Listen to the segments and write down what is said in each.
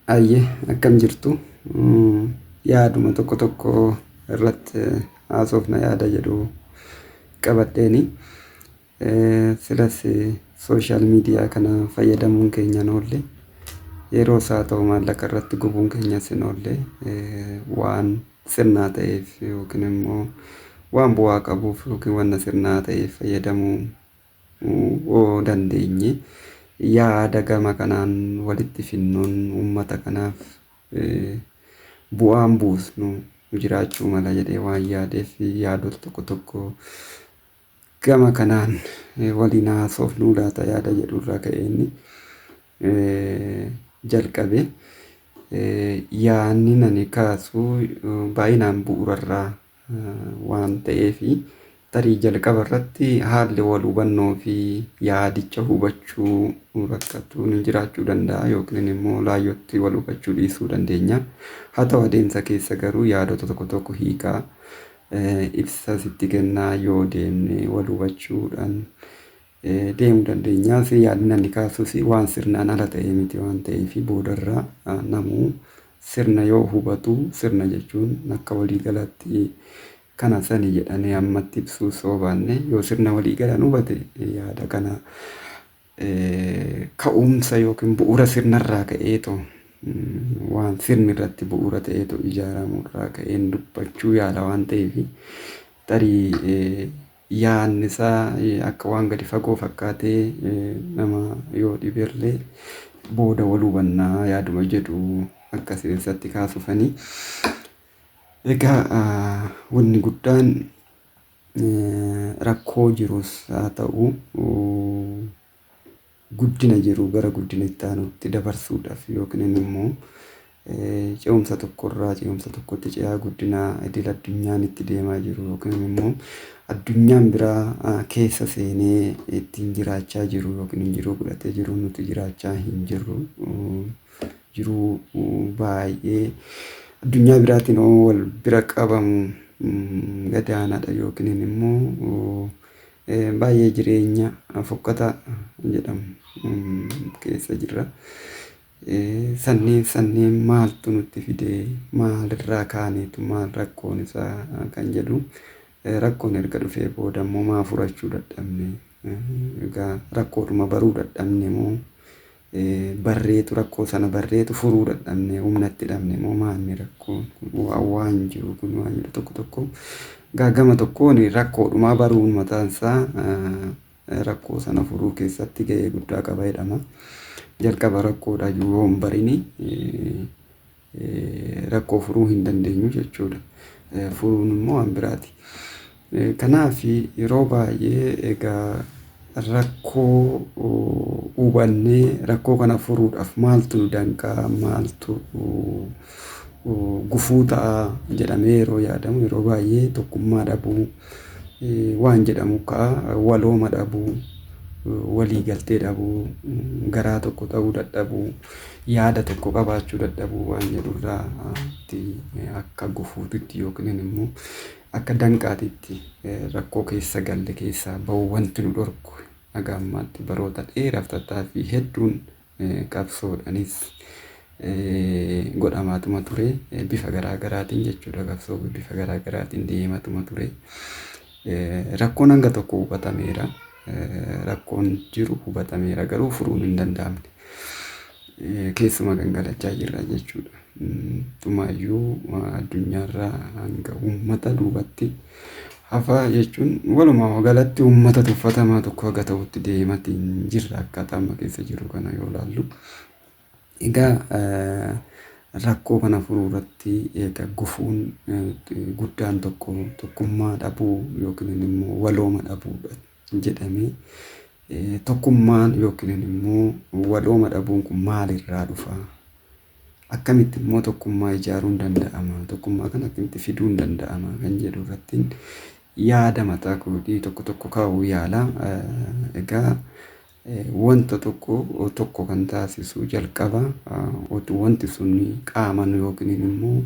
Ayyee, akkam jirtu? Yaaduma tokko tokko irratti haasofna yaada jedhu qabadheeni. Silas social media kana fayyadamuun keenya hin oolle, yeroo isaa ta'u maallaqa irratti gubuun keenyas hin oolle, waan sirnaa ta'eef yookiin immoo waan bu'aa qabuuf yookiin wanna sirnaa ta'eef fayyadamuu yoo dandeenye, yaada gama kanaan walitti finnuun uummata kanaaf bu'aan buusnu jiraachuu mala jedhee waan yaadeef, yaadota tokko tokko gama kanaan waliin haasofnuu laata yaada jedhu irraa ka'ee inni jalqabe. Yaadni ani kaasu baay'inaan bu'uurarraa waan ta'eef, tarii jalqaba irratti haalli wal hubannoo fi yaadicha hubachuu rakkatuun jiraachuu danda'a yookiin immoo laayyootti wal hubachuu dhiisuu dandeenya. Haa ta'u, adeemsa keessa garuu yaadota tokko tokko hiikaa ibsa sitti kennaa yoo deemne wal hubachuudhaan deemuu dandeenya. Yaadni ani kaasus waan sirnaan ala ta'e miti waan ta'eef, boodarraa namuu sirna yoo hubatu, sirna jechuun akka waliigalaatti kana sani jedhanii ammatti ibsuu soo baanne, yoo sirna waliigalaan hubate, yaada kana ka'umsa yookiin bu'uura sirnarraa ka'eetoo, waan sirni irratti bu'uura ta'eetu ijaaramurraa ka'een dubbachuu yaala waan ta'eef, tarii yaadni isaa akka waan gadi fagoo fakkaatee nama yoo dhiberlee booda wal hubannaa yaaduma jedhu akka seensatti kaasufanii. Egaa, wanni guddaan rakkoo jirus haa ta'u, guddina jiru gara guddina itti aanutti dabarsuudhaaf yookiin immoo ce'umsa tokkorraa ce'umsa tokkotti ce'aa guddina idil addunyaan itti deemaa jiru yookiin immoo addunyaan biraa keessa seenee ittiin jiraachaa jiru yookiin jiruu godhatee jiru nuti jiraachaa hin jirru. Jiruu baay'ee addunyaa biraatiin wal bira qabamu gadaanaadha yookiin immoo baay'ee jireenya fokkataa jedhamu keessa jirra. Sanneen maaltu nutti fide, maalirraa kaaneetu, maal rakkoon isaa kan jedhu, rakkoon erga dhufee booda immoo maa furachuu dadhabne? Egaa, rakkoodhuma baruu dadhabne moo, barreetu rakkoo sana barreetu furuu dadhabne, humnatti dhabne moo, maalni rakkoon waan jiru kun waan jedhu tokko tokko? Egaa, gama tokkoon rakkoodhumaa baruun mataan isaa rakkoo sana furuu keessatti gahee guddaa qaba jedhama. Jalqaba rakkoodha yoo hin barini rakkoo furuu hin dandeenyu jechuudha. Furuun immoo waan biraati. Kanaaf yeroo baay'ee egaa rakkoo hubannee rakkoo kana furuudhaaf maaltu nu danqaa, maaltu gufuu ta'a jedhamee yeroo yaadamu, yeroo baay'ee tokkummaa dhabuu waan jedhamu ka'a, walooma dhabuu, waliigaltee dhabuu, garaa tokko ta'uu dadhabuu, yaada tokko qabaachuu dadhabuu waan jedhurraa akka gufuutitti yookiin immoo akka danqaatitti rakkoo keessa galle keessaa bahuu wanti nu dhorku haga ammaatti baroota dheeraaf tattaaffii hedduun qabsoodhaanis godhamaatuma ture, bifa garaa garaatiin jechuudha, qabsoo bifa garaa garaatiin deematuma ture. Rakkoon hanga tokko hubatameera. Rakkoon jiru hubatameera, garuu furuun hin danda'amne. Keessuma gangalachaa jirra jechuudha. Dhumaayyuu addunyaarraa hanga uummata duubatti hafaa jechuun walumaa galatti uummata tuffatamaa tokko haga ta'utti deematiin jirra akkaataa amma keessa jiru kana yoo ilaallu. Egaa, rakkoo kana furuu irratti egaa gufuun guddaan tokko tokkummaa dhabuu yookiin immoo walooma dhabuudha jedhamee, tokkummaan yookiin immoo walooma dhabuun kun maalirraa dhufa? Akkamitti immoo tokkummaa ijaaruun danda'ama? Tokkummaa kana akkamitti fiduun danda'ama kan jedhu irratti yaada mataa kootii tokko tokko kaa'uu yaala. Egaa, wanta tokko tokko kan taasisu jalqaba utuu wanti sun qaamaan yookiin immoo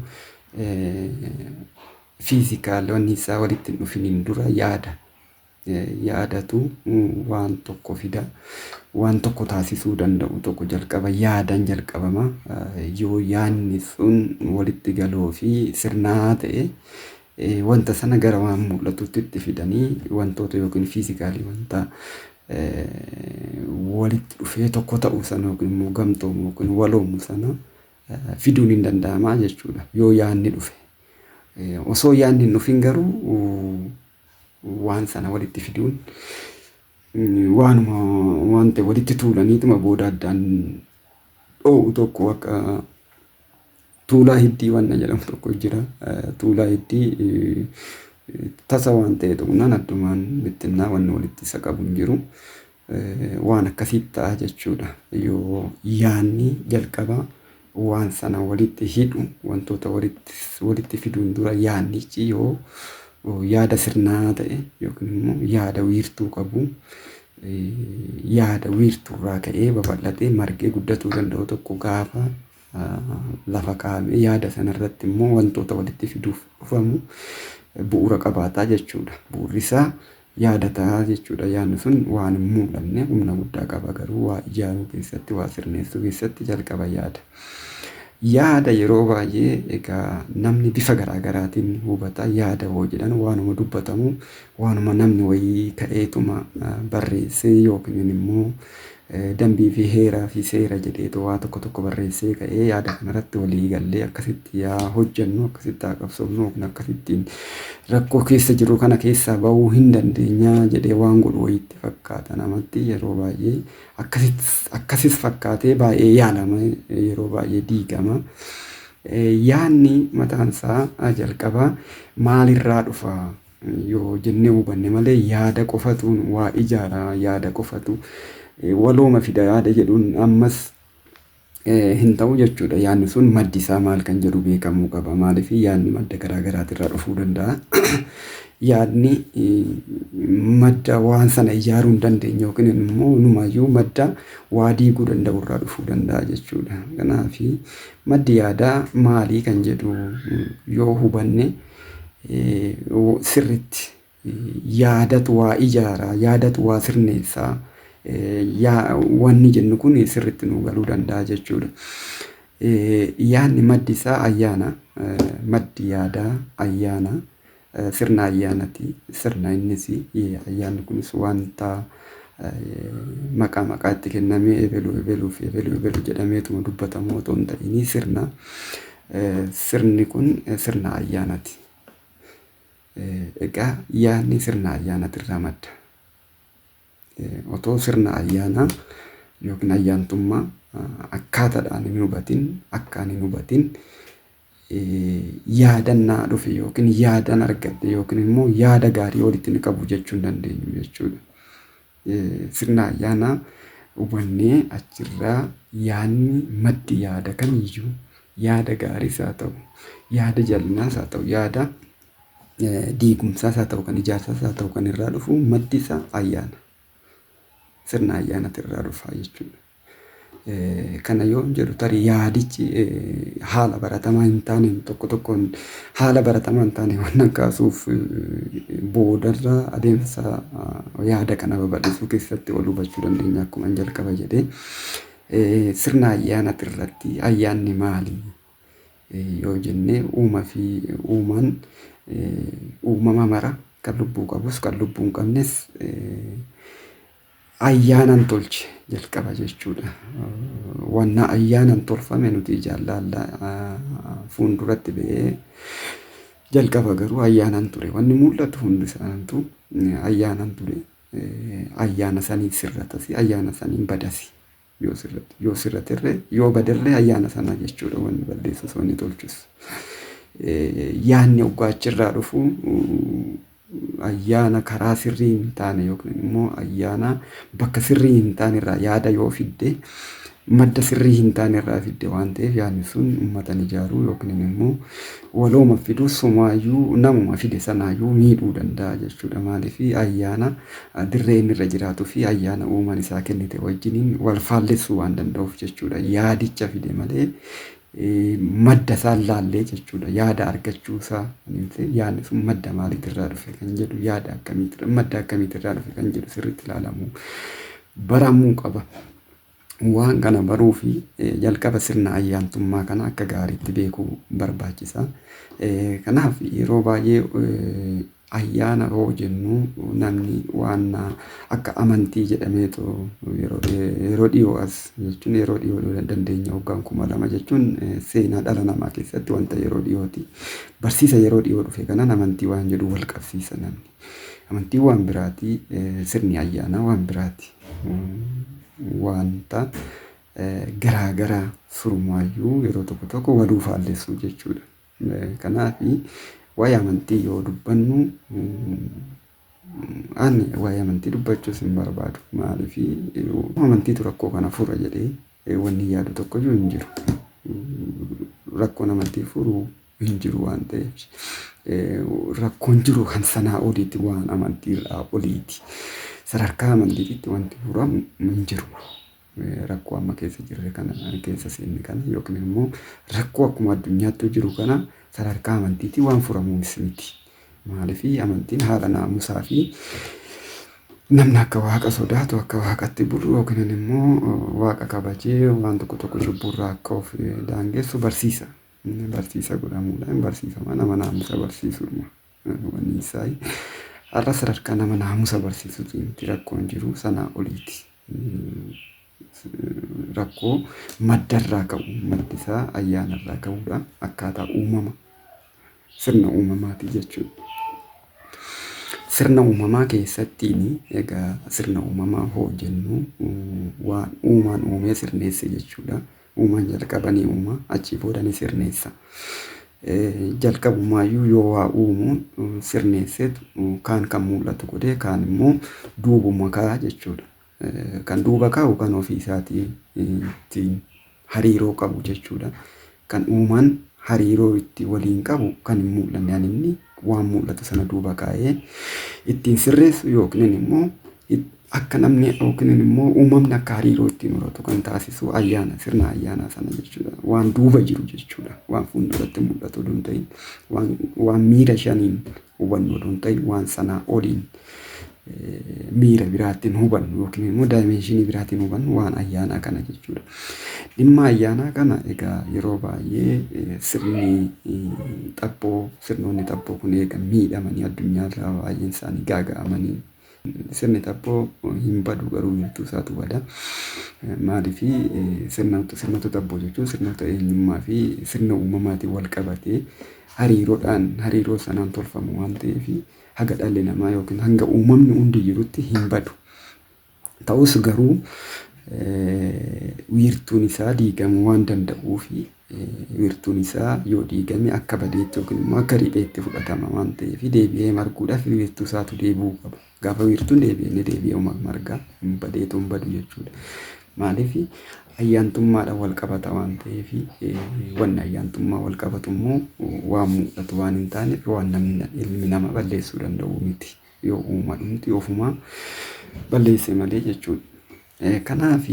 physical wanni isaa walitti hin dhufiniin dura yaada. Yaadatu waan tokko fida. Waan tokko taasisuu danda'u tokko jalqaba yaadaan jalqabama. Yoo yaadni sun walitti galoo fi sirnaa ta'e, wanta sana gara waan mul'atutti itti fidanii wantoota yookiin physically wanta walitti dhufee tokko ta'u sana yookiin immoo gamtoomu yookiin waloomu sana fiduun hin danda'ama jechuudha. Yoo yaadni dhufe. Osoo yaadni hin dhufin garuu waan sana walitti fiduun waanuma wanta walitti tuulaniituma booda addaan dho'u tokko, akka tuulaa hiddii wanna jedhamu tokko jira. Tuulaa hiddii tasa waan ta'e tuqnaan addumaan bittinnaa, wanni walitti isa qabu hin jiru. Waan akkasii ta'a jechuudha. Yoo yaadni jalqaba waan sana walitti hidhu, wantoota walitti fiduun dura yaadnichi yoo yaada sirnaa ta'e yookiin immoo yaada wiirtuu qabu, yaada wiirtuurraa ka'ee babal'atee margee guddatuu danda'u tokko gaafa lafa kaa'ame, yaada sanarratti immoo wantoota walitti fiduuf dhufamu bu'uura qabaataa jechuudha. Bu'uurri isaa yaada ta'a jechuudha. Yaadni sun waan hin mul'anne humna guddaa qaba, garuu waa ijaaruu keessatti, waa sirneessuu keessatti jalqaba yaada. Yaada yeroo baay'ee egaa namni bifa garaa garaatiin hubata. Yaada hoo jedhan waanuma dubbatamu, waanuma namni wayii ka'eetuma barreessee yookiin immoo dambii fi heeraa fi seera jedheetu waa tokko tokko barreessee ka'ee, yaada kanarratti walii gallee akkasitti yaa hojjennu, akkasitti haa qabsoofnu yookiin akkasittiin rakkoo keessa jiru kana keessaa bahuu hin dandeenya jedhee waan godhu wayiitti fakkaata namatti. Yeroo baay'ee akkasis fakkaatee baay'ee yaalama, yeroo baay'ee diigama. Yaadni mataan isaa jalqaba maalirraa dhufa yoo jennee hubanne malee, yaada qofatu waa ijaara, yaada qofatu walooma fida yaada jedhuun ammas hin ta'u jechuudha. Yaadni sun maddi isaa maal kan jedhu beekamuu qaba. Maaliif, yaadni madda garaa garaatirraa dhufuu danda'a. Yaadni madda waan sana ijaaruu hin dandeenye yookiin immoo numayyuu madda waa diiguu danda'u irraa dhufuu danda'a jechuudha. Kanaaf maddi yaadaa maalii kan jedhu yoo hubanne sirriitti, yaadatu waa ijaara, yaadatu waa sirneessaa wanni jennu kun sirriitti nu galuu danda'a jechuudha. Yaadni maddi isaa ayyaana. Maddi yaadaa ayyaana. Sirna ayyaanaati. Sirna innis, ayyaanni kunis wanta maqaa maqaatti kennamee ebelu ebeluu fi ebelu ebelu jedhameetuma dubbatamu otoo hin ta'in, sirna. Sirni kun sirna ayyaanaati. Egaa yaadni sirna ayyaanaatirraa madda. Otoo sirna ayyaanaa yookiin ayyaantummaa akkaataadhaan hin hubatin, akkaan hin hubatin, yaadannaa dhufe yookiin yaadan argadhe yookiin immoo yaada gaarii walitti ni qabu jechuu hin dandeenyu jechuudha. Sirna ayyaanaa hubannee achirraa yaadni, maddi yaada kamiyyuu, yaada gaariis haa ta'u, yaada jal'inaas haa ta'u, yaada diigumsaas haa ta'u, kan ijaarsaas haa ta'u, kan irraa dhufu maddi isaa ayyaana. Sirna ayyaanati irraa dhufa jechuudha. Kana yoo jedhu, tarii yaadichi haala baratamaa hin taaneen, tokko tokkoon haala baratamaa hin taane waan kaasuuf, boodarra adeemsa yaada kana babal'isuu keessatti wal hubachuu dandeenya akkuma jalqaba jedhee. Sirna ayyaanati irratti ayyaanni maali yoo jennee, uuma fi uumaan uumama mara, kan lubbuu qabus kan lubbuu hin qabnes, ayyaanan tolche jalqaba jechuudha. Wanna ayyaanan tolfame nuti ijaan laalla fuulduratti ba'ee, jalqaba garuu ayyaanan ture. Wanni mul'atu hundi isaaniitu ayyaanan ture. Ayyaana saniin sirratasi, ayyaana saniin badasi. Yoo sirrate, yoo sirraterree, yoo baderree ayyaana sana jechuudha wanni balleessus wanni tolchus. Yaanni hoggaa dhufu ayyaana karaa sirrii hin taane yookiin immoo ayyaana bakka sirrii hin taane irraa yaada yoo fidde, madda sirrii hin taane irraa fidde waan ta'eef, yaadni sun uummata ijaaruu yookiin immoo walooma fiduu sumaayyuu namuma fide sanaayyuu miidhuu danda'a jechuudha. Maaliif, ayyaana dirree inni irra jiraatuu fi ayyaana uumaan isaa kennite wajjiniin wal faallessuu waan danda'uuf jechuudha. Yaadicha fide malee. Madda isaa laallee jechuudha. Yaada argachuu isaa, yaadni sun madda maaliitirraa dhufe kan jedhu, yaada akkamiitirraa, madda akkamiitirraa dhufe kan jedhu sirriitti ilaalamuu baramuu qaba. Waan kana baruu fi jalqaba sirna ayyaantummaa kana akka gaariitti beekuu barbaachisa. Kanaaf yeroo baay'ee ayyaana yoo jennu namni waan akka amantii jedhameetu yeroo dhiyoo as jechuun, yeroo dhiyoo dandeenya, waggaan 2000 jechuun seenaa dhala namaa keessatti wanta yeroo dhiyooti. Barsiisa yeroo dhiyoo dhufe kanaan amantii waan jedhu wal qabsiisa namni. Amantiin waan biraati, sirni ayyaanaa waan biraati. Wanta garaa garaa surumaayyuu yeroo tokko tokko waluu faallessu jechuudha. Kanaaf waa'ee amantii yoo dubbannu, ani waa'ee amantii dubbachuus hin barbaadu. Maaliif amantiitu rakkoo kana fura jedhee wanni yaadu tokkoyyuu hin jiru. Rakkoon amantii furu hin jiru waan ta'eef, rakkoon jiru kan sanaa oliiti, waan amantiirraa oliiti. Sadarkaa amantiitti wanti furamu hin jiru. Rakkoo amma keessa jirre kana, keessa seenne kana, yookiin immoo rakkoo akkuma addunyaatti jiru kana sadarkaa amantiitti waan furamuunis miti. Maaliif amantiin haala naamusaa fi namni akka waaqa sodaatu, akka waaqatti bulu, yookiin immoo waaqa kabajee waan tokko tokko cubburraa akka of daangessu barsiisa. Barsiisa godhamuudhaan barsiifama, nama naamusa barsiisudha. Wanni isaa har'a sadarkaa nama naamusa barsiisuuti miti, rakkoon jiru sanaa oliiti. Rakkoo maddarraa ka'u, maddi isaa ayyaanarraa ka'uudha. Akkaataa uumama sirna uumamaati jechuudha. Sirna uumamaa keessattiin egaa, sirna uumamaa hoo jennu, waan uumaan uumee sirneesse jechuudha. Uumaan jalqaba ni uuma, achii booda ni sirneessa. Jalqabumaayyuu yoo waa uumu sirneesseetu kaan kan mul'atu godhee, kaan immoo duubuma kaa'a jechuudha. Kan duuba kaa'u kan ofii isaatii ittiin hariiroo qabu jechuudha. Kan uumaan hariiroo itti waliin qabu kan hin mul'anne, inni waan mul'atu sana duuba kaa'ee ittiin sirreessu, yookiin immoo akka namni yookiin immoo uumamni akka hariiroo ittiin horatu kan taasisu ayyaana, sirna ayyaanaa sana jechuudha. Waan duuba jiru jechuudha. Waan fuulduratti mul'atu odoo hin ta'in, waan miira shaniin hubannu odoo hin ta'in, waan sanaa oliin miira biraatiin hubannu yookiin immoo dimension biraatiin hubannu, waan ayyaanaa kana jechuudha. Dhimma ayyaanaa kana egaa yeroo baay'ee sirni xaphoo, sirnoonni xaphoo kun eega miidhamanii, addunyaarraa baay'een isaanii gaaga'amanii, sirni xaphoo hin badu, garuu wiirtuu isaatu bada. Maaliif sirnoota xaphoo jechuun sirnoota eenyummaa fi sirna uumamaatiin wal qabatee hariiroodhaan, hariiroo sanaan tolfamu waan ta'eef, haga dhalli namaa yookiin hanga uumamni hundi jirutti hin badu. Ta'us garuu wiirtuun isaa diigamuu waan danda'uu fi wiirtuun isaa yoo diigame akka badeetti yookiin immoo akka ripheetti fudhatama waan ta'eef, deebi'ee marguudhaaf wiirtuu isaatu deebi'uu qaba. Gaafa wiirtuun deebi'ee, inni deebi'ee marga, hin badeetu hin badu jechuudha. Maaliif ayyaantummaadhaan wal qabata waan ta'eef, wanni ayyaantummaa wal qabatu immoo waan mul'atu waan hin taaneef, waan namni, ilmi namaa balleessuu danda'u miti. Yoo uuma dhumti ofumaa balleesse malee jechuudha. Kanaaf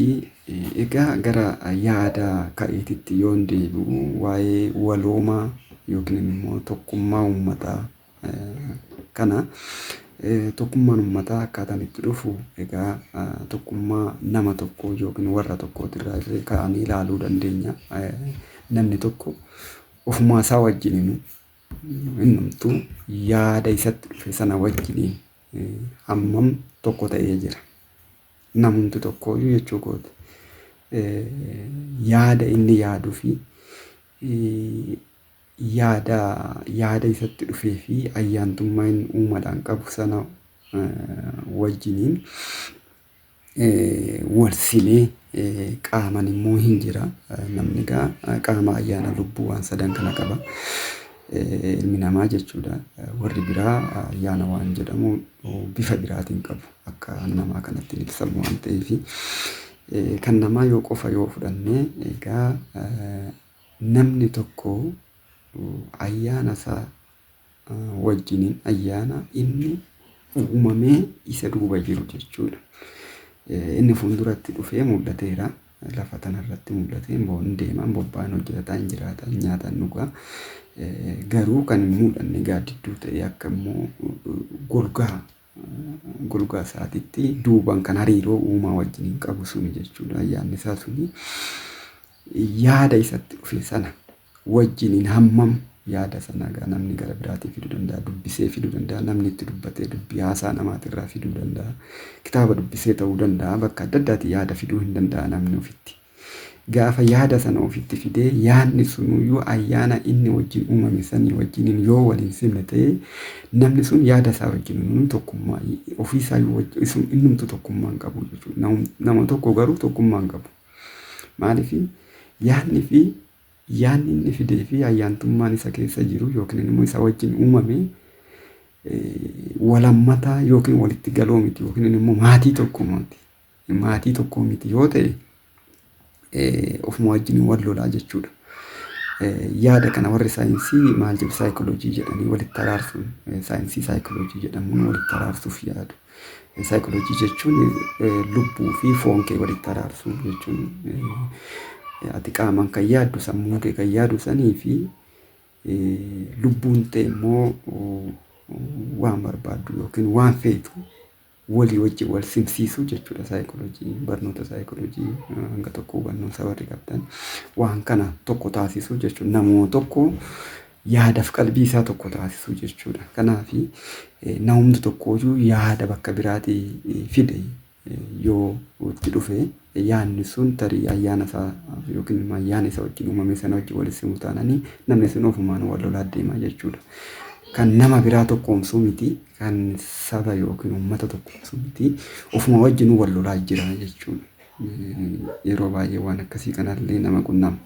egaa gara yaada ka'eetitti yoon deebi'u, waa'ee waloomaa yookiin immoo tokkummaa uummataa kana, tokkummaan uummataa akkaataan itti dhufu egaa tokkummaa nama tokkoo yookiin warra tokkootirraa illee ka'anii ilaaluu dandeenya. Namni tokko ofumaa isaa wajjiniin, innumtuu yaada isatti dhufe sana wajjiniin hammam tokko ta'ee jira. Namumti tokkooyyuu jechuu kooti. Yaada inni yaaduu fi yaada isatti dhufee fi ayyaantummaa inni uumaadhaan qabu sana wajjiniin wal simee qaaman immoo hin jira. Namni egaa qaama, ayyaana, lubbuu, waan sadan kana qaba. Ilmi namaa jechuudha. Warri biraa ayyaana waan jedhamu bifa biraatiin qabu. Akka namaa kanatti hin ibsamu waan ta'eef. Kan namaa yoo qofa yoo fudhanne, egaa namni tokko ayyaana isaa wajjiniin, ayyaana inni uumamee isa duuba jiru jechuudha. Inni fuulduratti dhufee mul'ateera. Lafa tanarratti mul'atee hin deema, hin bobba'an, hin hojjetaa, hin jiraata, hin nyaata, hin dhugaa. Garuu kan hin mul'anne gaaddidduu ta'e akka immoo golgaa golgaa isaatiitti duubaan kan hariiroo uumaa wajjin hin qabu suni jechuudha. Ayyaanni isaa suni yaada isatti dhufe sana wajjiniin hammam yaada sana egaa namni gara biraatii fiduu danda'a, dubbisee fiduu danda'a, namni itti dubbatee dubbii haasaa namaatirraa fiduu danda'a, kitaaba dubbisee ta'uu danda'a, bakka adda addaatii yaada fiduu hin danda'a namni ofitti. Gaafa yaada sana ofitti fidee yaadni sunuyyuu ayyaana inni wajjin uumame sanii wajjiniin yoo waliin simne ta'e namni sun yaada isaa wajjin tokkummaa ofiisaa innumtu tokkummaa hin qabu jechuudha. Nama tokko garuu tokkummaa hin qabu. Maaliif yaadni fi yaadni inni fidee fi ayyaantummaan isa keessa jiru yookiin immoo isa wajjin uumame walammataa yookiin walitti galoo miti yookiin immoo maatii tokko miti. Maatii tokko miti yoo ta'e ofuma wajjin wal lolaa jechuudha. Yaada kana warri saayinsii maal jedhu saayikoloojii jedhanii walitti araarsuun saayinsii saayikoloojii jedhamuun walitti araarsuuf yaadu. Saayikoloojii jechuun lubbuu fi foon kee walitti araarsuu jechuun ati qaamaan kan yaaddu sammuu kee kan yaadu sanii fi lubbuun ta'e immoo waan barbaaddu yookiin waan feetu walii wajjin wal simsiisuu jechuudha saayikoloojii barnoota saayikoloojii hanga tokko hubannoo isaa warri qabdan waan kana tokko taasisuu jechuudha namoota tokko yaadaaf qalbii isaa tokko taasisuu jechuudha. Kanaaf namni tokkoyyuu yaada bakka biraatii fide yoo itti dhufe yaadni sun tarii ayyaana isaa yookiin ayyaana isa wajjin uumame sana wajjin walitti simu taananii namni sun ofumaan wal lolaa deema jechuudha. Kan nama biraa tokkoomsuu miti, kan saba yookiin uummata tokkoomsuu miti, ofuma wajjin wal lolaa jira jechuudha. Yeroo baay'ee waan akkasii kanallee nama qunnama.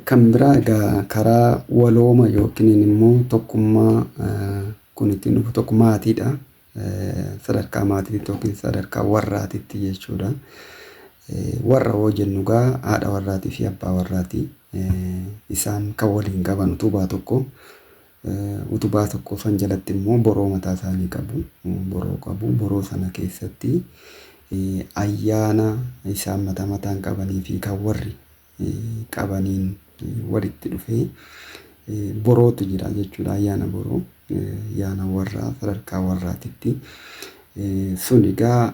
Kan biraa egaa karaa walooma yookiin immoo tokkummaa kun ittiin dhufu tokko maatiidha. Sadarkaa maatiitti yookiin sadarkaa warraatitti jechuudha. Warra hoo jennu egaa haadha warraatii fi abbaa warraati. Isaan kan waliin qaban utubaa tokko. Utubaa tokko san jalatti immoo boroo mataa isaanii qabu. Boroo qabu. Boroo sana keessatti ayyaana isaan mataa mataan qabanii fi kan warri qabaniin walitti dhufee borootu jira jechuudha. Ayyaana boroo, ayyaana warraa sadarkaa warraatitti. Sun egaa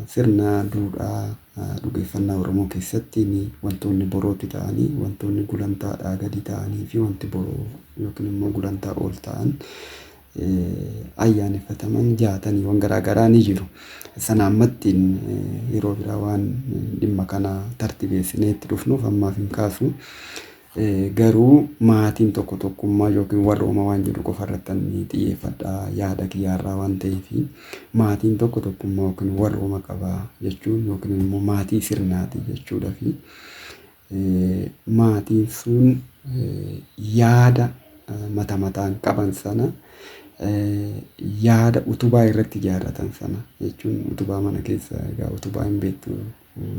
sirna duudhaa dhugeeffannaa Oromoo keessatti wantoonni borootti ta'anii wantoonni gulantaadhaa gadi ta'anii fi wanti boroo yookiin immoo gulantaa ol ta'an ayyaaneffataman jaataniiwwan garaagaraa ni jiru. Sana ammattiin yeroo biraa waan dhimma kana tartibeessinee itti dhufnuuf ammaaf hin kaasu. Garuu maatiin tokko tokkummaa yookiin walooma waan jedhu qofa irratti ani xiyyeeffadha yaada kiyyaarraa waan ta'eef maatiin tokko tokkummaa yookiin walooma qaba jechuun yookiin immoo maatii sirnaati jechuudha fi maatiin sun yaada mata mataan qaban sana yaada utubaa irratti ijaarratan sana jechuun utubaa mana keessa egaa utubaa hin beektu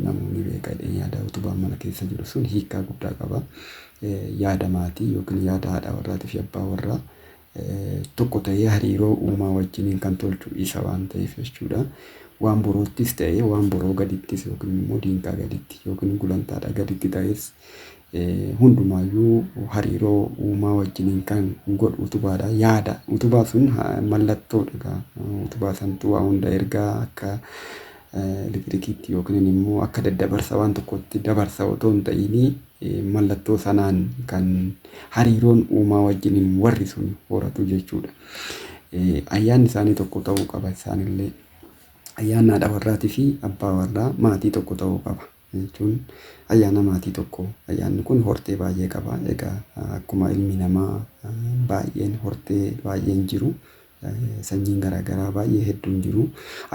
namoonni beeka jedheen yaada utubaan mana keessa jiru sun hiikkaa guddaa qaba. Yaada maatii yookiin yaada haadha warraatii fi abbaa warraa tokko ta'ee hariiroo uumaa wajjiniin kan tolchu isa waan ta'eef jechuudha. Waan boroottis ta'ee waan boroo gadittis yookiin immoo diinqaa gaditti yookiin gulantaadhaa gaditti ta'es hundumaayyuu hariiroo uumaa wajjiniin kan godhu utubaadha. Yaada utubaa sun mallattoodha. Utubaa santu waa hunda ergaa akka elektirikiitti yookiin immoo akka daddabarsa waan tokkotti dabarsa otoo hin ta'in mallattoo sanaan kan hariiroon uumaa wajjiniin warri sun horatu jechuudha. Ayyaanni isaanii tokko ta'uu qaba isaanillee. Ayyaanni haadha warraatii fi abbaa warraa maatii tokko ta'uu qaba. Jechuun ayyaana maatii tokko. Ayyaanni kun hortee baay'ee qaba. Egaa akkuma ilmi namaa baay'een hortee baay'een jiru. Sanyiin garaagaraa baay'ee hedduun jiru.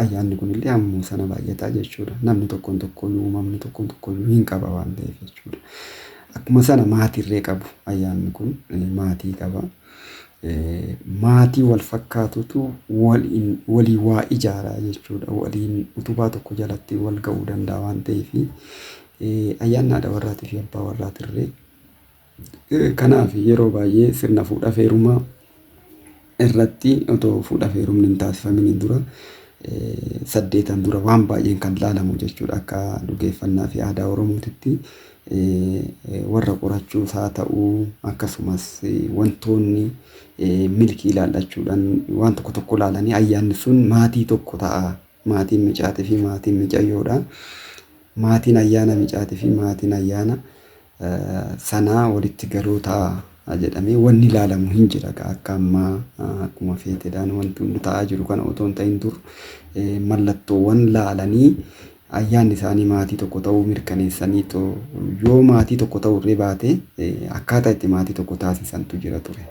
Ayyaanni kunillee hammuma sana baay'ataa jechuudha. Namni tokkoon tokkoyyuu uumamni tokkoon tokkoyyuu hin qaba waan ta'eef jechuudha. Akkuma sana maatiirree qabu ayyaanni kun maatii qaba. Maatii wal fakkaatutu walii waa ijaaraa jechuudha. Waliin utubaa tokko jalatti wal ga'uu danda'a waan ta'eef ayyaanni haadha warraatii fi abbaa warraatirree kanaaf yeroo baay'ee sirna fuudhaa fi heerumaa irratti otoo fuudhaa fi heerumni hin taasifamin dura Saddeetan dura waan baay'een kan laalamu jechuudha akka dhugeeffannaa fi aadaa Oromootitti warra qorachuus haa ta'uu akkasumas wantoonni milkii ilaallachuudhaan waan tokko tokko ilaalanii ayyaanni sun maatii tokko ta'a. Maatiin micaatii fi maatiin micayyoodha. Maatiin ayyaana micaatii fi maatiin ayyaana sanaa walitti galoo ta'a jedhamee wanni ilaalamu hin jira. Akka ammaa akkuma feeteedhaan wanti hundi ta'aa jiru kana otoo hin ta'in dur mallattoowwan laalanii ayyaanni isaanii maatii tokko ta'uu mirkaneessanii yoo maatii tokko ta'uu irree baate akkaataa itti maatii tokko taasisantu jira ture.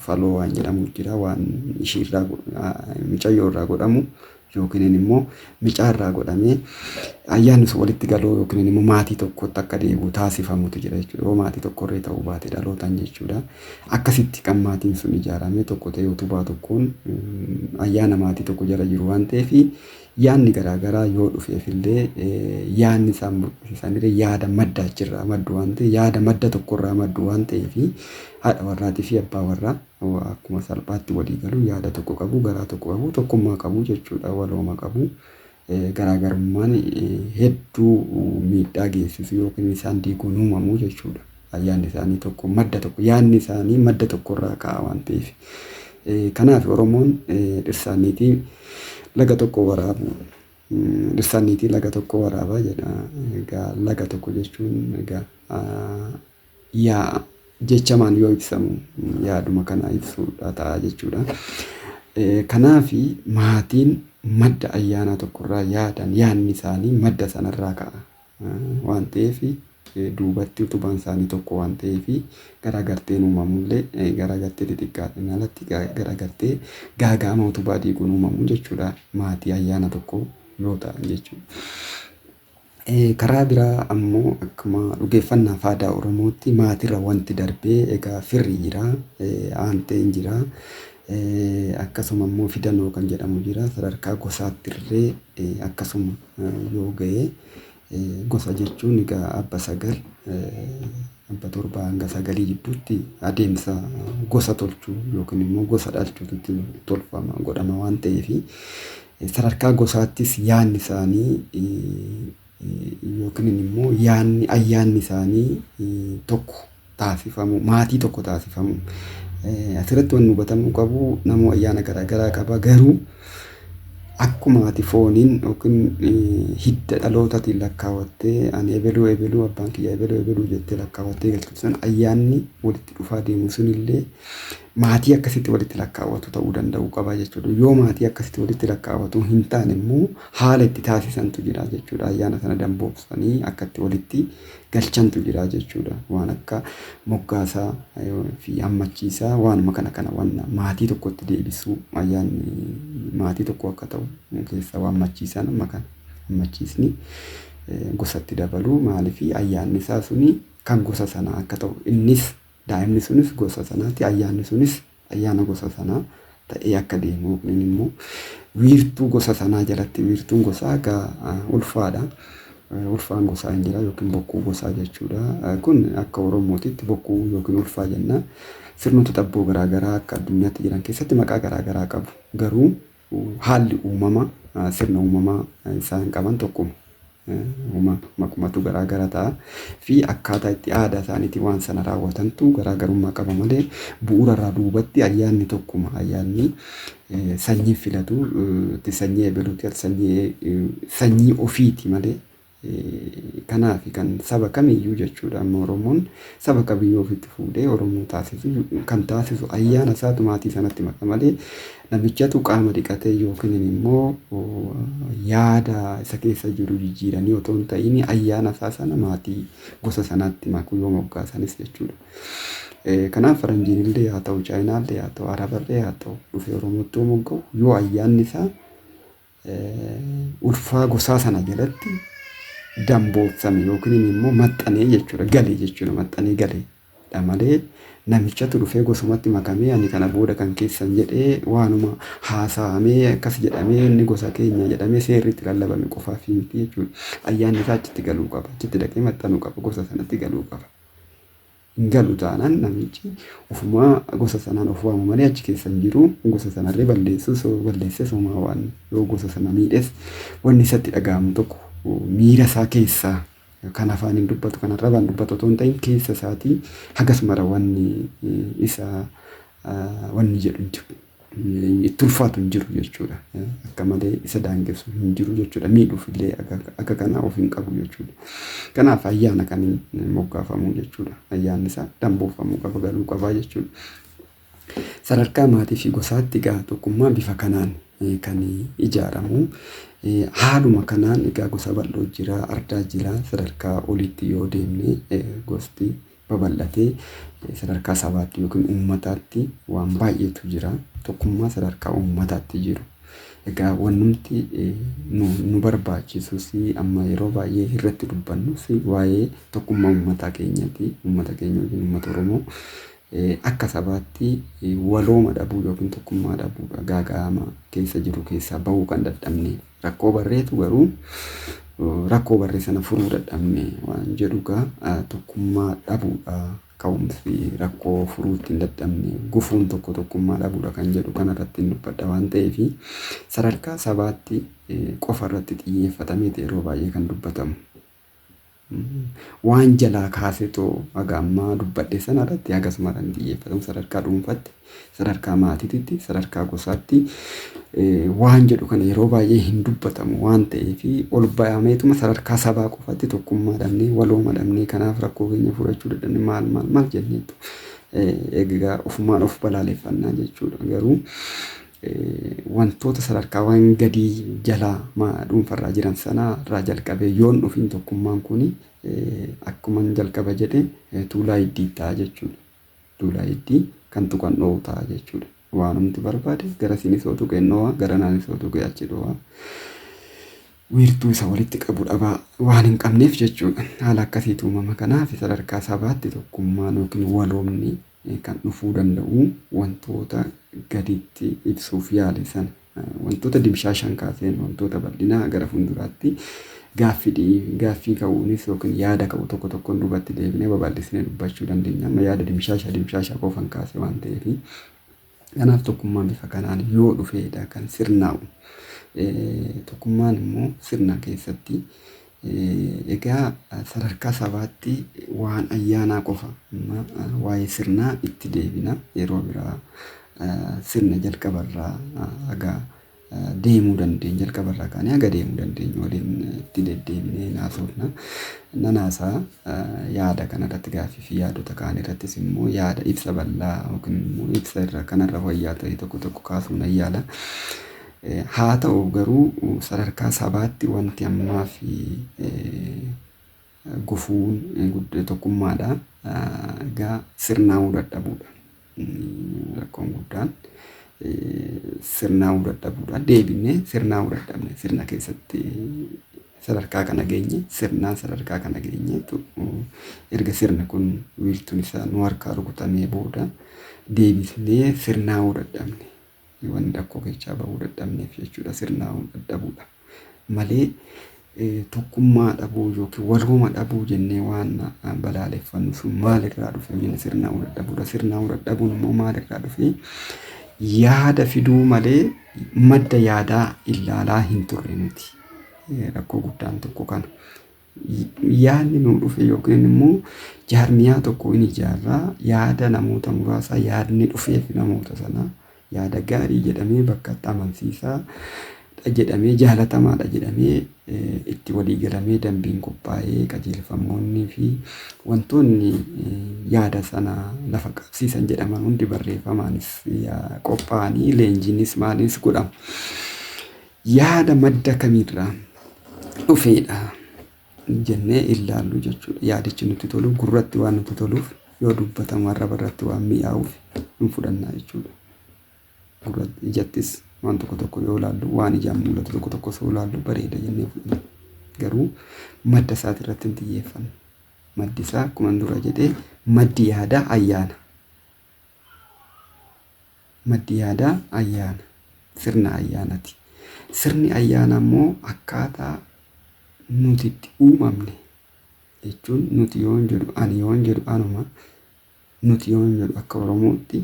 Faloo waan jedhamu jira waan ishiirraa mucayyoo irraa godhamu yookiin immoo micaa irraa godhamee ayyaanni sun walitti galuu yookiin immoo maatii tokkotti akka deebi'u taasifamutu jira jechuudha. Yoo maatii tokkorree ta'uu baate dhalootaan jechuudha. Akkasitti kan maatiin sun ijaaramee tokko ta'ee utubaa tokkoon ayyaana maatii tokko jala jiru waan ta'eef yaadni garaagaraa yoo dhufeefillee yaadni isaan murteessanillee yaada madda achirraa maddu waan ta'eef yaada madda tokkorraa maddu waan ta'eef haadha warraatii fi abbaa warraa akkuma salphaatti walii galu yaada tokko qabu garaa tokko qabu tokkummaa qabu jechuudha walooma qabu. Garaagarummaan hedduu miidhaa geessisu yookiin isaan diiguun uumamu jechuudha. Ayyaanni isaanii tokko madda tokko yaadni isaanii madda tokkorraa ka'a waan ta'eef. Kanaaf Oromoon dhirsaaniitii laga tokko waraabu. Dhirsaaniitii laga tokko waraabaa jedha. Egaa laga tokko jechuun egaa yaa jechamaan yoo ibsamu yaaduma kana ibsuudha ta'a jechuudha. Kanaaf maatiin madda ayyaanaa tokkorraa yaadan yaadni isaanii madda sanarraa ka'a waan ta'eef duubatti utubaan isaanii tokko waan ta'eef garaagarteen uumamullee garaagartee xixiqqaadhaan alatti garaagartee gaaga'ama utubaa diiguun uumamu jechuudha maatii ayyaana tokko yoo ta'an jechuudha. Karaa biraa ammoo akkuma dhugeeffannaa fi aadaa Oromootti maatirra wanti darbee egaa firri jira, aanteen jira, akkasuma immoo fidanoo kan jedhamu jira. Sadarkaa gosaatti illee akkasuma yoo ga'e gosa jechuun egaa abba sagal abba torba hanga sagalii gidduutti adeemsa gosa tolchuu yookiin immoo gosa dhalchuutu tolfama godhama waan ta'eef sadarkaa gosaattis yaadni isaanii yookiin immoo yaadni ayyaanni isaanii tokko taasifamu maatii tokko taasifamu. Asirratti wanni hubatamuu qabu namoo ayyaana garaagaraa qaba garuu akkuma ati fooniin yookiin hidda dhalootaatiin lakkaawwattee ani ebeluu ebeluu abbaan kiyya ebeluu ebeluu jettee lakkaawwattee galtu sun ayyaanni walitti dhufaa deemu sunillee maatii akkasitti walitti lakkaawwatu ta'uu danda'uu qaba jechuudha. Yoo maatii akkasitti walitti lakkaawwatu hin taane immoo haala itti taasisantu jira jechuudha. Ayyaana sana damboobsanii akka itti walitti galchantu jira jechuudha. Waan akka moggaasaa fi hammachiisaa waanuma kana kana waan maatii tokkotti deebisuu ayyaanni maatii tokko akka ta'u keessa waan hammachiisan amma kana hammachiisni gosatti dabaluu maaliif ayyaanni isaa suni kan gosa sanaa akka ta'u innis daa'imni sunis gosa sanaati ayyaanni sunis ayyaana gosa sanaa ta'ee akka deemu yookiin immoo wiirtuu gosa sanaa jalatti wiirtuun gosaa egaa ulfaadha. Ulfaan gosaa hin jira yookiin bokkuu gosaa jechuudha. Kun akka Oromootitti bokkuu yookiin ulfaa jenna. Sirnoota xabboo garaagaraa akka addunyaatti jiran keessatti maqaa garaagaraa qabu. Garuu haalli uumama sirna uumamaa isaan qaban tokkuma. Maqumatu garaagara ta'a fi akkaataa itti aadaa isaaniitiin waan sana raawwatantu garaagarummaa qaba malee bu'uurarraa duubatti ayyaanni tokkuma. Ayyaanni sanyii filatu sanyii ebeluuti sanyii ofiiti malee kanaaf kan saba kamiyyuu jechuudha. Amma Oromoon saba kamiyyuu ofitti fuudhee Oromoo taasisu kan taasisu ayyaana isaatu maatii sanatti maka malee namichatu qaama dhiqatee yookiin immoo yaada isa keessa jiru jijjiiranii otoo hin ta'in ayyaana isaa sana maatii gosa sanaatti makuu yoo moggaasanis jechuudha. Kanaaf faranjiin illee haa ta'u Chaayinaallee haa ta'u Araballee haa ta'u dhufee Oromootti yoo mogga'u yoo ayyaanni isaa ulfaa gosaa sana jalatti damboobsame yookiin immoo maxxanee jechuudha galee jechuudha maxxanee galeedha malee namichatu dhufee gosumatti makamee ani kana booda kan keessan jedhee waanuma haasa'amee akkas jedhamee inni gosa keenya jedhamee seerri itti lallabame qofaaf miti jechuudha. Ayyaanni isaa achitti galuu qaba achitti dhaqee maxxanuu qaba gosa sanatti galuu qaba. Hin galu taanaan namichi ofumaa gosa sanaan of waamu malee achi keessa hin jiru. Gosa sanallee balleessus balleesses homaa waan yoo gosa sana miidhes wanni isatti dhaga'amu tokko miira isaa keessaa kan afaan hin dubbatu kan arrabaan dubbatu otoo hin ta'in keessa isaatii hagas mara wanni isa wanni jedhu hin jiru. Itti ulfaatu hin jiru jechuudha. Akka malee isa daangessu hin jiru jechuudha. Miidhuuf illee akka kanaa of hin qabu jechuudha. Kanaaf ayyaana kan moggaafamu jechuudha. Ayyaanni isaa damboofamuu qaba, galuu qaba jechuudha. Sadarkaa maatii fi gosaatti egaa tokkummaan bifa kanaan kan ijaaramu. Haaluma kanaan egaa gosa bal'oo jira, ardaa jira. Sadarkaa olitti yoo deemne gosti babal'atee sadarkaa sabaatti yookiin uummataatti waan baay'eetu jira. Tokkummaa sadarkaa uummataatti jiru. Egaa wannumti nu barbaachisus amma yeroo baay'ee irratti dubbannus waa'ee tokkummaa uummataa keenyati. Uummata keenya yookiin uummata Oromoo akka sabaatti walooma dhabuu yookiin tokkummaa dhabuudha. Gaaga'ama keessa jiru keessaa bahuu kan dadhabne, rakkoo barreetu garuu rakkoo barree sana furuu dadhabne waan jedhu egaa tokkummaa dhabuudha. Ka'umsi rakkoo furuu ittiin dadhabne gufuun tokko tokkummaa dhabuudha kan jedhu kanarratti hin dubbadha waan ta'eef, sadarkaa sabaatti qofa irratti xiyyeeffatameeti yeroo baay'ee kan dubbatamu. Waan jalaa kaasetoo haga ammaa dubbadhe sana irratti hagasuma kan xiyyeeffatamu sadarkaa dhuunfaatti, sadarkaa maatiitti, sadarkaa gosaatti waan jedhu kana yeroo baay'ee hin dubbatamu waan ta'eef, ol bayameetuma sadarkaa sabaa qofatti tokkummaa dhabnee, walooma dhabnee, kanaaf rakkoo keenya furachuu dadhabne, maal maal maal jenneetu egaa ofumaan of balaaleffannaa jechuudha. Garuu wantoota sadarkaawwan gadii jalaa dhuunfarraa jiran sana irraa jalqabee yoon dhufin tokkummaan kun akkuma jalqaba jedhe tuulaa hiddii ta'a jechuudha. Tuulaa hiddii kan tuqan dho'u ta'a jechuudha. Waanumti barbaade gara isinis yoo tuqe dho'a, gara naanis yoo tuqe achi dho'a. Wiirtuu isa walitti qabu dhabaa waan hin qabneef jechuudha. Haala akkasiitu uumama. Kanaaf sadarkaa sabaatti tokkummaan yookiin waloomni kan dhufuu danda'u wantoota gaditti ibsuuf yaale sana, wantoota dimshaashaan kaaseen, wantoota bal'inaa gara fuulduraatti gaaffii ka'uunis yookiin yaada ka'u tokko tokkoon duubatti deebinee babal'isnee dubbachuu dandeenya. Amma yaada dimshaashaa dimshaashaa qofan kaase waan ta'eef. Kanaaf tokkummaan bifa kanaan yoo dhufeedha kan sirnaa'u. Tokkummaan immoo sirna keessatti egaa sadarkaa sabaatti waan ayyaanaa qofa, amma waa'ee sirnaa itti deebina yeroo biraa, sirna jalqabarraa haga deemuu dandeenya, jalqabarraa kaanee haga deemuu dandeenyu waliin itti deddeebinee naasofna. Nan haasaa yaada kanarratti, gaaffii fi yaadota kaan irrattis immoo yaada ibsa bal'aa yookiin immoo ibsa irra kanarra wayyaa ta'e tokko tokko kaasuun nan yaala. Haa ta'u garuu sadarkaa sabaatti wanti ammaa fi gufuun tokkummaadha. Egaa sirnaa'uu dadhabuudha. Rakkoon guddaan sirnaa'uu dadhabuudha. Deebinee sirnaa'uu dadhabne, sirna keessatti sadarkaa kana geenye, sirnaan sadarkaa kana geenyeetu erga sirni kun wiirtuun isaa nu harkaa rukutamee booda deebisnee sirnaa'uu dadhabne. Wanni rakkoo keessaa bahuu dadhabneef jechuudha, sirnaa'uu dadhabuudha. Malee tokkummaa dhabuu yookiin walooma dhabuu jennee waan balaaleffannu sun maalirraa dhufe jennee, sirnaa'uu dadhabuudha. Sirnaa'uu dadhabuun immoo maalirraa dhufe? Yaada fiduu malee madda yaadaa ilaalaa hin turre nuti. Rakkoo guddaan tokko kana. Yaadni nu dhufe yookiin immoo jaarmiyaa tokko hin ijaarraa, yaada namoota muraasaa, yaadni dhufeef namoota sanaa yaada gaarii jedhamee, bakka itti amansiisaa jedhamee, jaalatamaadha jedhamee, itti walii galamee, dambiin qophaa'ee, qajeelfamoonnii fi wantoonni yaada sana lafa qabsiisan jedhaman hundi barreeffamaanis qophaa'anii, leenjiinis maaliinis godhamu. Yaada madda kamiirraa dhufeedha jennee ilaallu jechuudha. Yaadichi nutti tolu, gurratti waan nutti toluuf, yoo dubbatamu arraba irratti waan mi'aawuuf hin fudhannaa jechuudha. Gurratti, ijattis waan tokko tokko yoo ilaallu, waan ijaan mul'atu tokko tokko osoo ilaallu bareeda jennee fudhanna. Garuu madda isaati irratti hin xiyyeeffannu. Maddi isaa akkuma dura jedhee, maddi yaadaa ayyaana. Maddi yaadaa ayyaana. Sirna ayyaanati. Sirni ayyaanaa immoo akkaataa nuti itti uumamne jechuun, nuti yoon jedhu, ani yoon jedhu, anuma Nuti yoo hin jedhu akka Oromootti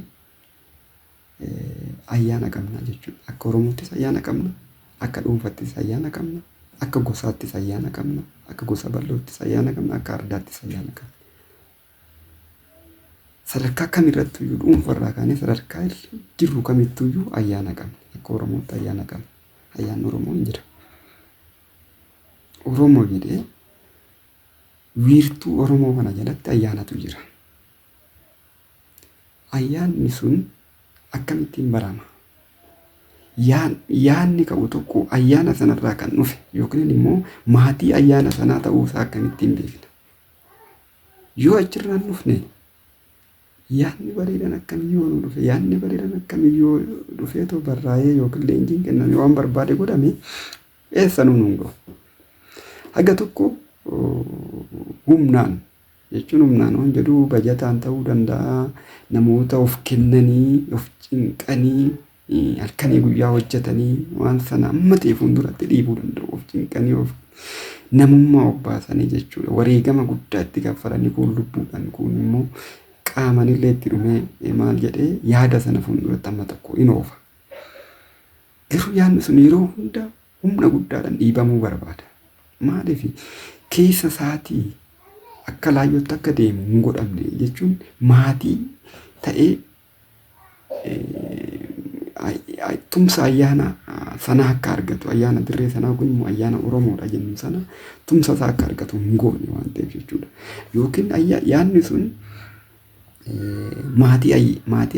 ayyaana qabna jechuudha. Akka Oromoottis ayyaana qabna, akka dhuunfattis ayyaana qabna, akka gosaattis ayyaana qabna, akka gosa bal'oottis ayyaana qabna, akka ardaattis ayyaana qabna. Sadarkaa kamirrattuyyuu dhuunfarraa kaanee sadarkaa jirru kamittuyyuu ayyaana qabna. Akka Oromootti ayyaana qabna. Ayyaanni Oromoo hin jira. Oromoo jedhee wiirtuu Oromoo kana jalatti ayyaanatu jira. Ayyaanni sun akkamittiin barama? Yaanni ka'u tokko ayyaana sanarraa kan dhufe yookiin immoo maatii ayyaana sanaa ta'uusaa akkamittiin beekna? Yoo achirraa hin dhufne, yaadni bareedaan akkamii yoo nu dhufe, yaadni bareedaan akkamii yoo dhufeetoo barraa'ee yookiin leenjiin kenname, waan barbaade godhame, eessa nu nuun ga'u. Haga tokko humnaan jechuun, humnaan waan jedhu, bajataan ta'uu danda'a, namoota of kennanii, of cinqanii, halkanii guyyaa hojjetanii waan sana amma ta'e fuulduratti dhiibuu danda'u, of cinqanii, of namummaa of baasanii jechuudha. Wareegama guddaa itti kaffalanii, kun lubbuudhaan, kun immoo qaamanillee itti dhumee, maal jedhee yaada sana fuulduratti amma tokko in oofa. Garuu yaadni sun yeroo hunda humna guddaadhaan dhiibamuu barbaada. Maaliif? Keessa isaatii akka laayyootti akka deemu hin godhamne jechuun, maatii ta'ee tumsa ayyaana sanaa akka argatu, ayyaana dirree sanaa kun immoo ayyaana Oromoodha jennu sana tumsa isaa akka argatu hin goone waan ta'eef jechuudha. Yookiin yaadni sun maatii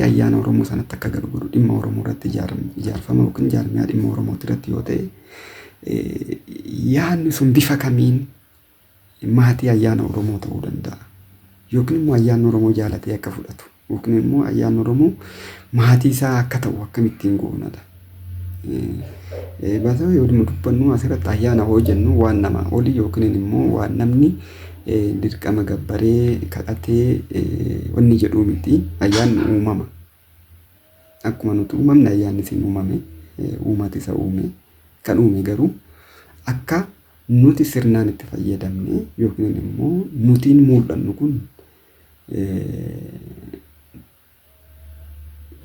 ayyaana Oromoo sanatti akka galu godhu, dhimma Oromoo irratti ijaarfama yookiin jaarmiyaa dhimma Oromoo irratti yoo ta'e, yaadni sun bifa kamiin maatii ayyaana Oromoo ta'uu danda'a? Yookiin immoo ayyaanni Oromoo jaalatee akka fudhatu yookiin immoo ayyaanni Oromoo maatii isaa akka ta'u akkamittiin goonadha? Baasoo yoo dubbannu, asirratti ayyaana hoo jennu, waan namaa olii yookiin immoo waan namni dirqama gabbaree kadhatee wanni jedhuu miti. Ayyaanni uumama. Akkuma nuti uumamne ayyaanni isin uumame, uumati isa uume. Kan uume garuu akka nuti sirnaan itti fayyadamne yookiin immoo nutiin mul'annu kun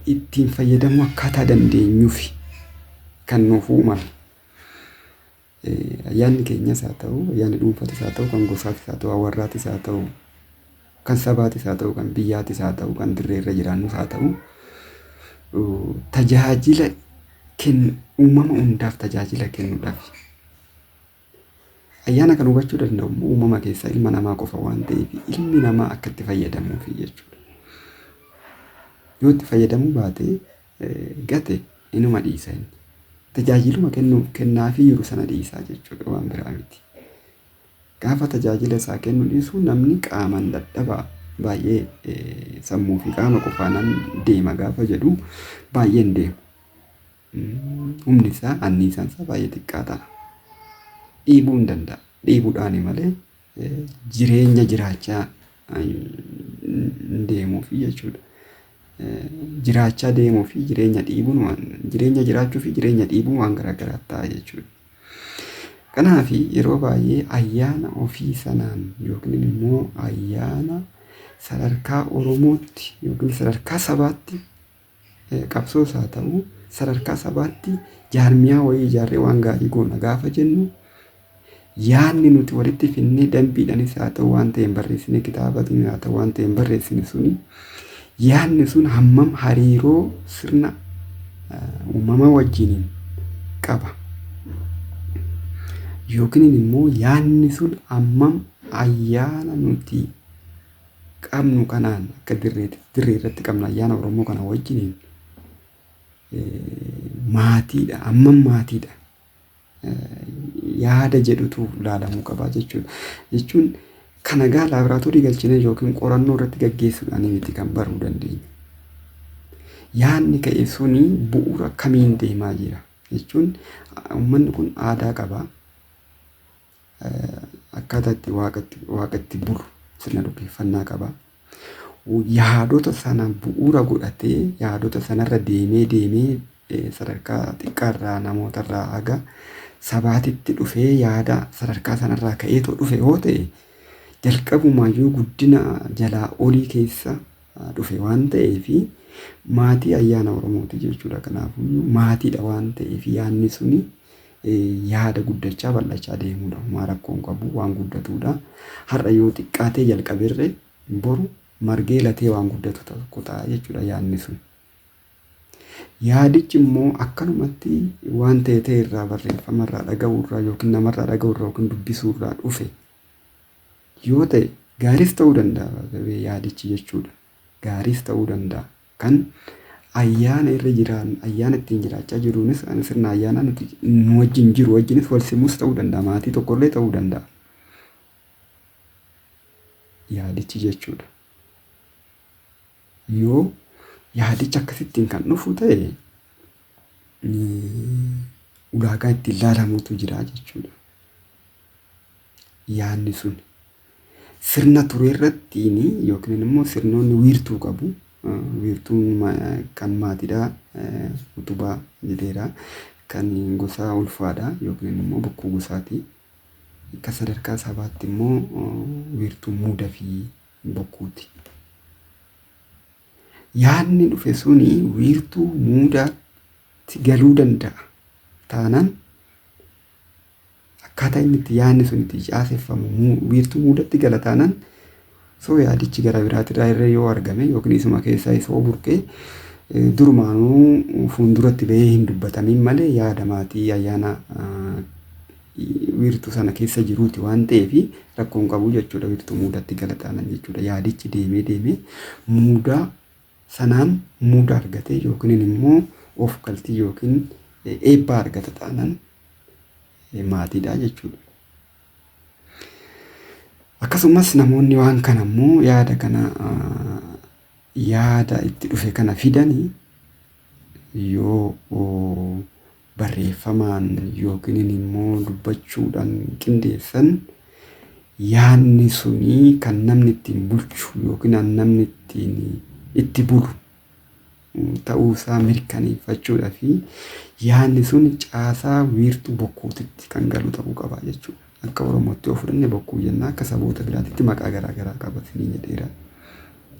ittiin fayyadamuu akkaataa dandeenyuuf kan nuuf uumame. Ayyaanni keenyas haa ta'u, ayyaanni dhuunfatis haa ta'u, kan gosaatis haa ta'u, warraatis haa ta'u, kan sabaatis haa ta'u, kan biyyaatis haa ta'u, kan dirree irra jiraannus haa ta'u, tajaajila kennu, uumama hundaaf tajaajila kennuudhaaf. Ayyaana kan hubachuu danda'u immoo uumama keessaa ilma namaa qofa waan ta'eef, ilmi namaa akka itti fayyadamuufi jechuudha. Yoo itti fayyadamuu baate, gate, inuma dhiisa inni. Tajaajiluma kennuuf kennaafii jiru sana dhiisaa jechuudha, waan biraa miti. Gaafa tajaajila isaa kennu dhiisu, namni qaamaan dadhabaa baay'ee, sammuu fi qaama qofaanan deema gaafa jedhu baay'een deemu. Humni isaa, anniisaan isaa baay'ee xiqqaa ta'a. Dhiibuu hin danda'a. Dhiibuudhaani malee jireenya jiraachaa hin deemuufi jechuudha. Jiraachaa deemuu fi jireenya dhiibuun waan, jireenya jiraachuu fi jireenya dhiibuun waan garaagaraa ta'a jechuudha. Kanaaf yeroo baay'ee ayyaana ofii sanaan yookiin immoo ayyaana sadarkaa Oromootti yookiin sadarkaa sabaatti qabsoos haa ta'u, sadarkaa sabaatti jaarmiyaa wayii ijaarree waan gaarii goona gaafa jennu, yaadni nuti walitti finnee dambiidhaanis haa ta'u, waan ta'e hin barreessine, kitaabatiin haa ta'u, waan ta'e hin barreessine suni, yaadni sun hammam hariiroo sirna uumamaa wajjiniin qaba? Yookiin immoo yaadni sun hammam ayyaana nuti qabnu kanaan, akka dirree irratti qabnu, ayyaana Oromoo kana wajjiniin maatiidha, hammam maatiidha yaada jedhutu ilaalamuu qaba jechuudha. Jechuun kana gaa laaboraatoorii galchinee yookiin qorannoo irratti gaggeessuudhaan miti kan baruu dandeenyu. Yaadni ka'e suni bu'uura kamiin deemaa jira jechuun, uummanni kun aadaa qaba. Akkaataa itti waaqatti bulu, sirna dhugeeffannaa qaba. Yaadota sana bu'uura godhatee, yaadota sanarra deemee deemee, sadarkaa xiqqaarraa namootarraa haga sabaatitti dhufee, yaada sadarkaa sanarraa ka'eetoo dhufe yoo ta'e, jalqabumaayyuu guddina jalaa olii keessa dhufe waan ta'eef maatii ayyaana Oromooti jechuudha. Kanaafuu maatiidha waan ta'eef yaadni suni yaada guddachaa bal'achaa deemudha. Homaa rakkoo hin qabu waan guddatudha. Har'a yoo xiqqaatee jalqaberre boru margee latee waan guddatu tokko ta'a jechuudha yaadni sun. Yaadichi immoo akkanumatti waan ta'e ta'e irraa barreeffama irraa dhaga'uu irraa yookiin namarraa dhaga'uu irraa yookiin dubbisuu irraa dhufe yoo ta'e gaariis ta'uu danda'a yaadichi jechuudha. Gaariis ta'uu danda'a. Kan ayyaana irra jiraan ayyaana ittiin jiraachaa jiruunis sirna ayyaanaa nuti nu wajjin jiru wajjinis wal simuus ta'uu danda'a. Maatii tokkollee ta'uu danda'a. Yaadichi jechuudha. Yoo yaadichi akkasittiin kan dhufu ta'e ulaagaa ittiin ilaalamutu jira jechuudha. Yaadni sun sirna ture irrattiin yookiin immoo sirnoonni wiirtuu qabu. Wiirtuun kan maatiidha utubaa jedheera. Kan gosaa ulfaadha yookiin immoo bokkuu gosaati. Akka sadarkaa sabaatti immoo wiirtuu muuda fi bokkuuti. Yaadni dhufe suni wiirtuu muudaatti galuu danda'a. Taanaan akkaataa inni itti yaadni sun itti caaseffamu wiirtuu muudatti gala taanaan soo yaadichi gara biraatirraa irra yoo argame yookiin isuma keessaa isoo burqee durumaanuu fuulduratti bahee hin dubbatamiin malee yaada maatii ayyaana wiirtuu sana keessa jiruuti waan ta'eef rakkoo hin qabu jechuudha wiirtuu muudatti gala taanaan jechuudha. Yaadichi deemee deemee muudaa sanaan muuda argate yookiin immoo of galtii yookiin eebba argata taanaan maatiidha jechuudha. Akkasumas namoonni waan kana immoo yaada kana yaada itti dhufe kana fidanii yoo barreeffamaan yookiin immoo dubbachuudhaan qindeessan yaadni sunii kan namni ittiin bulchu yookiin namni ittiin itti bulu ta'uusaa mirkaneeffachuudhaa fi yaadni sun caasaa wiirtuu bokkuutitti kan galu ta'uu qaba jechuudha. Akka Oromootti yoo fudhanne bokkuu jenna akka saboota biraatitti maqaa garaa garaa qaba isiniin jedheera.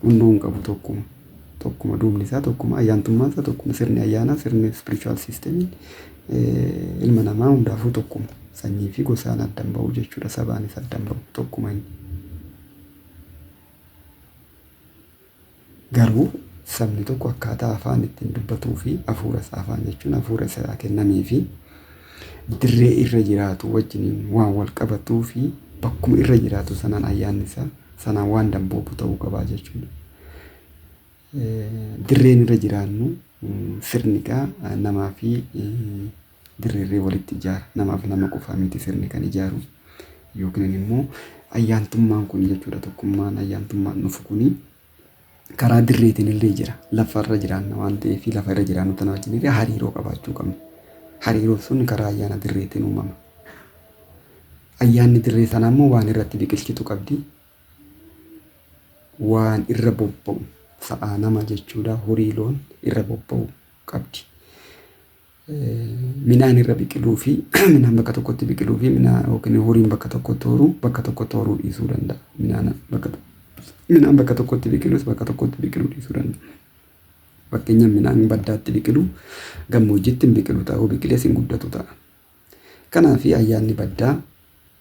Hunduu hin qabu tokkuma. Tokkuma duubni isaa tokkuma ayyaantummaan isaa tokkuma sirni ayyaanaa sirni spiritual systemiin ilma namaa hundaafuu tokkuma. Sanyii fi gosaan addan ba'u jechuudha sabaanis addan ba'u tokkuma inni. Garuu sabni tokko akkaataa afaan ittiin dubbatuu fi hafuura isaa afaan jechuun hafuura isaa kennamee fi dirree irra jiraatu wajjiniin waan wal qabatuu fi bakkuma irra jiraatu sanaan ayyaanni isaa sanaan waan damboobu ta'uu qabaa jechuudha. Dirreen irra jiraannu sirni egaa namaa fi dirreerree walitti ijaara. Namaaf nama qofaa miti sirni kan ijaaru yookiin immoo ayyaantummaan kun jechuudha tokkummaan ayyaantummaan dhufu kuni karaa dirreetiin illee jira. Lafa irra jiraanna waan ta'eef lafa irra jiraannu tana wajjin illee hariiroo qabaachuu qabna. Hariiroon sun karaa ayyaana dirreetiin uumama. Ayyaanni dirree sanaa immoo waan irratti biqilchitu qabdi. Waan irra bobba'u sa'aa nama jechuudha horii loon irra bobba'u qabdi. Midhaan irra biqiluu fi midhaan bakka tokkotti biqiluu fi midhaan yookiin horiin bakka tokkotti horuu bakka tokkotti horuu dhiisuu danda'a. Midhaan bakka tokkotti biqilus bakka tokkotti biqiluu dhiisuu danda'a. Fakkeenyaaf midhaan baddaatti biqilu gammoojjiitti hin biqilu ta'a biqilees hin guddatu ta'a. Kanaaf ayyaanni baddaa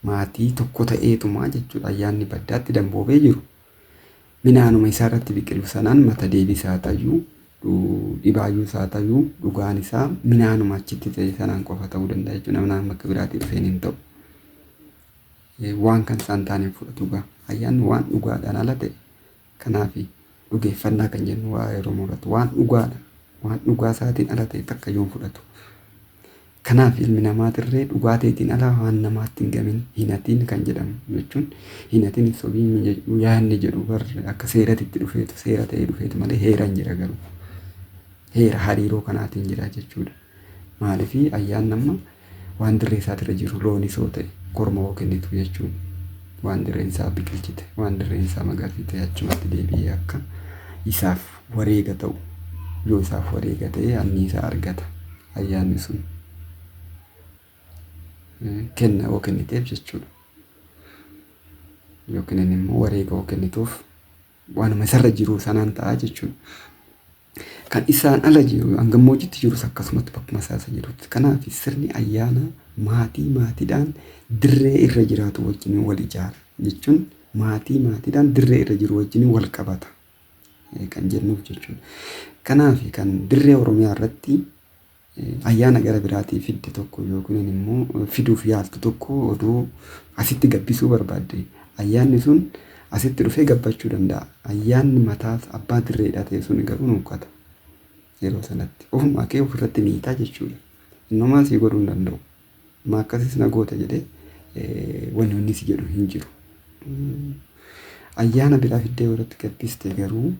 maatii tokko ta'eetumaa jechuudha ayyaanni baddaatti damboobee jiru. Midhaanuma isaa irratti biqilu sanaan mata deebisaa ta'uu dhibaayyuu isaa ta'uu dhugaan isaa midhaanuma achitti ta'e sanaan qofa ta'uu danda'a jechuudha. Midhaan bakka biraatii dhufeen hin ta'u. Waan kan isaan taaneen fudhatu gaa ayyaanni waan dhugaadhaan ala ta'e kanaaf dhugeeffannaa kan jennu waa'ee Oromoo irratti waan dhugaadha waan dhugaa isaatiin ala ta'e takka yoon fudhatu. Kanaaf ilmi namaatirree dhugaa ta'eetiin ala waan namaatti hin gamin hin hatiin kan jedhamu jechuun hin hatiin hin sobiin yaadni jedhu barri akka seeratitti dhufeetu seera ta'ee dhufeetu malee heera hin jira garuu. Heera hariiroo kanaatiin jira jechuudha. Maaliif ayyaanni amma waan dirree isaatirra jiru loonis yoo ta'e korma hoo kennitu jechuudha. Waan dirreen isaa biqilchite waan dirreen isaa magarsite achumatti deebi'ee akka isaaf wareega ta'u yoo isaaf wareega ta'e anniisaa argata ayyaanni sun. Kenna yoo kenniteef jechuudha. Yookiin immoo wareega yoo kennituuf Waanuma isarra jiru sanaan ta'a jechuudha. Kan isaan ala jiru hangammoojjitti jirus akkasumatti bakkuma isaa isa jirutti. Kanaaf sirni ayyaana maatii maatiidhaan dirree irra jiraatu wajjin wal ijaara jechuun maatii maatiidhaan dirree irra jiru wajjin wal qabata kan jennuuf jechuudha. Kanaaf kan dirree Oromiyaa irratti ayyaana gara biraatii fidde tokko yookiin immoo fiduuf yaaltu tokko odoo asitti gabbisuu barbaadde ayyaanni sun asitti dhufee gabbachuu danda'a. Ayyaanni mataa abbaa dirreedhaa ta'e sun garuu nuuqqata. Yeroo sanatti ofumaa kee ofirratti miitaa jechuudha. Innumaa sii godhuu hin danda'u. Maa akkasis na goota jedhee wanni inni si jedhu hin jiru. Ayyaana biraa fiddee irratti gabbiste garuu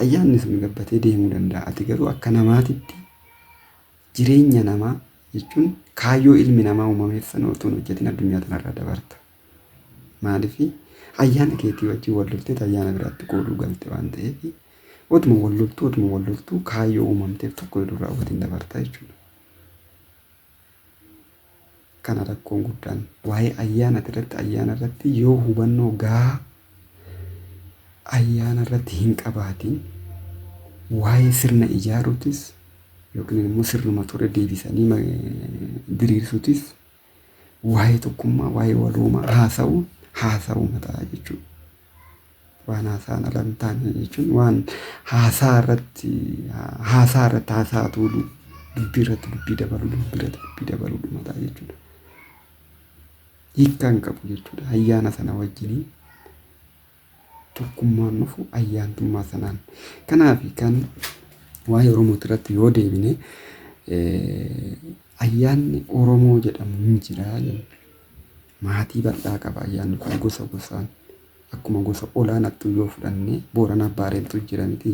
ayyaanni sun gabbatee deemuu danda'a. Ati garuu akka namaatitti jireenya namaa jechuun kaayyoo ilmi namaa uumameef sana otoo hin hojjetin addunyaa kanarraa dabarta. Maaliif ayyaana keetii wajjin wal loltee ayyaana biraatti qooduu galte waan ta'eef otuma wal loltuu otuma wal loltuu kaayyoo uumamteef tokko yoo raawwatin dabarta jechuudha. Kana rakkoon guddaan waa'ee ayyaana irratti ayyaana irratti yoo hubannoo gahaa ayyaana irratti hin qabaatin waa'ee sirna ijaaruutis yookiin immoo sirnuma ture deebisanii diriirsuutis waa'ee tokkummaa waa'ee waloomaa haasa'uu haasa'uu mataa jechuudha. Waan haasa'an ala hin taane jechuun waan haasaa irratti haasaa irratti haasaa tuulu dubbii irratti dubbii dabaluu dubbii irratti dubbii dabaluu mataa jechuudha. Hiikkaa hin qabu jechuudha. Ayyaana sana wajjiniin tokkummaan dhufu ayyaantummaa sanaan. Kanaaf kan waa'ee Oromooti irratti yoo deebine ayyaanni Oromoo jedhamu hin jira jenna. Maatii bal'aa qaba ayyaanni kun gosa gosaan. Akkuma gosa olaanaatti yoo fudhanne Booranaaf Baareentuu jira miti.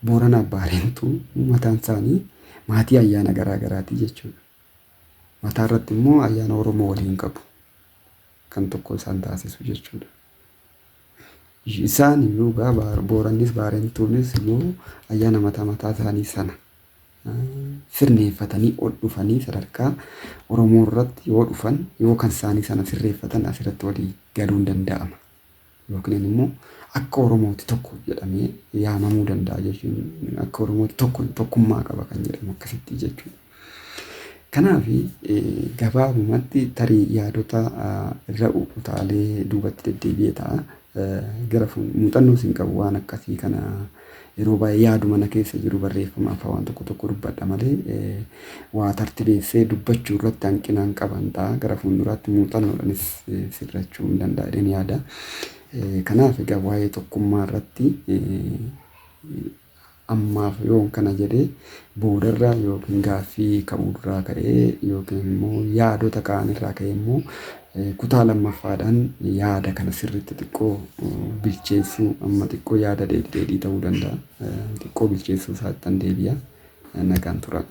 Booranaaf Baareentuu mataan isaanii maatii ayyaana garaa garaatii jechuudha. Mataa irratti immoo ayyaana Oromoo waliin qabu. Kan tokko isaan taasisu jechuudha. Isaan iyyuu gaa Boorannis Baareentuunis iyyuu ayyaana mataa mataa isaanii sana sirneeffatanii ol dhufanii sadarkaa Oromoo irratti yoo dhufan yoo kan isaanii sana sirreeffatan asirratti walii galuun danda'ama. Yookiin immoo akka Oromooti tokko jedhamee yaamamuu danda'a jechuun akka Oromooti tokko tokkummaa qaba kan jedhamu akkasitti jechuudha. Kanaaf gabaabumatti tarii yaadota irra utaalee duubatti deddeebi'ee ta'a. Gara muuxannoo siin qabu waan akkasii kana yeroo baay'ee yaadu mana keessa jiru barreeffama afaan waan tokko tokko dubbadha malee waa tartibeessee dubbachuu irratti hanqinaan qaban ta'a. Gara fuulduraatti muuxannoodhaanis sirrachuu hin danda'a jedheen yaada. Kanaaf egaa waa'ee tokkummaa irratti ammaaf yoon kana jedhee boodarra yookiin gaaffii ka'uurraa ka'ee yookiin immoo yaadota ka'anirraa ka'ee immoo kutaa lammaffaadhaan yaada kana sirriitti xiqqoo bilcheessuu amma xiqqoo yaada dheedhii ta'uu danda'a. Xiqqoo bilcheessuu isaatti deebi'a. Nagaan tura.